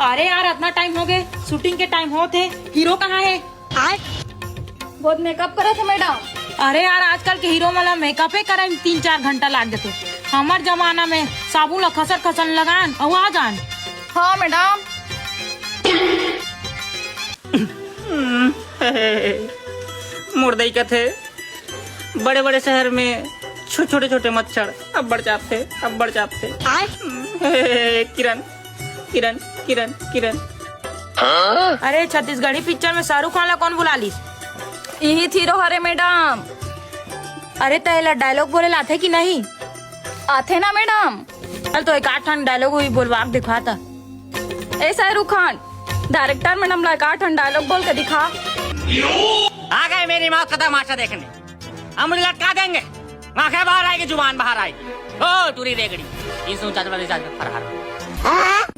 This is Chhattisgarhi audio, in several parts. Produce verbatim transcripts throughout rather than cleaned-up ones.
अरे यार, अतना टाइम हो गए, शूटिंग के टाइम होत हे, हीरो कहाँ हे? बहुत मेकअप करत हे मैडम। अरे यार, आजकल के हीरो मन ला मेकअपे करे में तीन चार घंटा लाग जाथे। हमर जमाना में साबुन ला खसर खसर लगान अउ आ जान। हाँ मैडम। मुर्दई कथे, बड़े बड़े शहर में छो-, छोटे छोटे मच्छर अब बढ़ जाते, अब बढ़ जाते। आय। किरण, किरण, किरण, किरण। अरे, छत्तीसगढ़ी पिक्चर में शाहरुख खान ला कौन बुला लिस? इही हीरो हरे मैडम। अरे, त एला डायलॉग बोले लाथे कि नहीं? आथे ना मैडम। चल, तो एक आठ ठन डायलॉग हुई बोलवा के दिखा ता। ए शाहरुख खान, डायरेक्टर मैडम ला एक आठ ठन डायलॉग बोल के दिखा। आ गए मेरी मौत का तमाशा देखने। अब मुझे लटका देंगे। आंखें बाहर आएगी, जुबान बाहर आएगी। ओ टूरी रेगड़ी, इस ऊंचा चला, इस ऊंचा फरहार।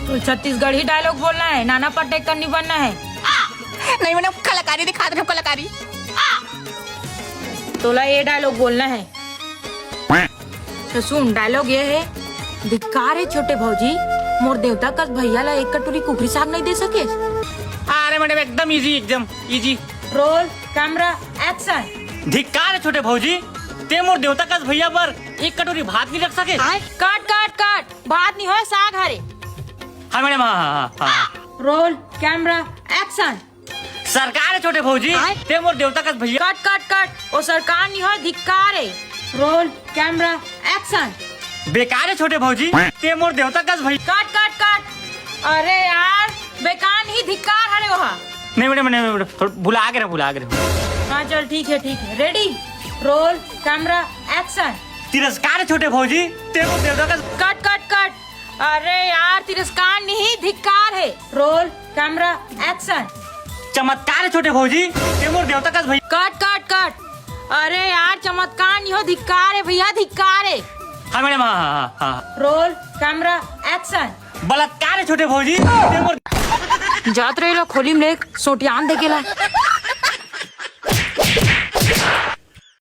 तो छत्तीसगढ़ी डायलॉग बोलना है, नाना पाटेकर नहीं बनना है। नहीं, मैंने कलाकारी दिखा दे, कलाकारी। तोला ये डायलॉग बोलना है। तो सुन, डायलॉग ये है, धिक्कार है छोटे भौजी, मोर देवता कस भैया ला एक कटोरी कुकरी साग नहीं दे सके। अरे मैडम, एकदम इजी, एकदम इजी। Role, camera, action. धिक्कार है छोटे भौजी, ते मोर देवता कस भैया बर एक कटोरी भात नहीं रख सके। कट, कट, कट, भात नहीं होय, साग हरे। हाँ मैडम, हाँ, हाँ, हाँ, हाँ। Roll, camera, action. सरकार है छोटे भौजी, आय? ते मोर देवता कस भैया। कट, कट, कट, ओ सरकार नहीं होय, धिक्कार है। Roll, camera, action. बेकार है छोटे भौजी, ते मोर देवता कस भैया। कट, कट, कट, अरे यार, बेकार नहीं, धिक्कार हरे ओहा। नहीं मैडम, नहीं मैडम, थोड़ा भुला के रहो, भुला के रहो। हाँ चल, ठीक है, ठीक है, रेडी, रोल, कैमरा, एक्शन। तिरस्कार है छोटे भौजी, ते मोर देवता कस। कट, कट, कट, अरे यार, तिरस्कार नहीं, धिक्कार है। Roll, camera, action. चमत्कार है छोटे भौजी, ते मोर देवता कस भैया। कट, कट, कट, अरे यार, चमत्कार नहीं हो, धिक्कार है भैया, धिक्कार है। हाँ मैडम, हाँ, हाँ, हाँ, हाँ। Roll, camera, action. बलात्कार है छोटे भौजी, ते मोर। जात रहे ला खोली में ले, सोटियान दे के ला।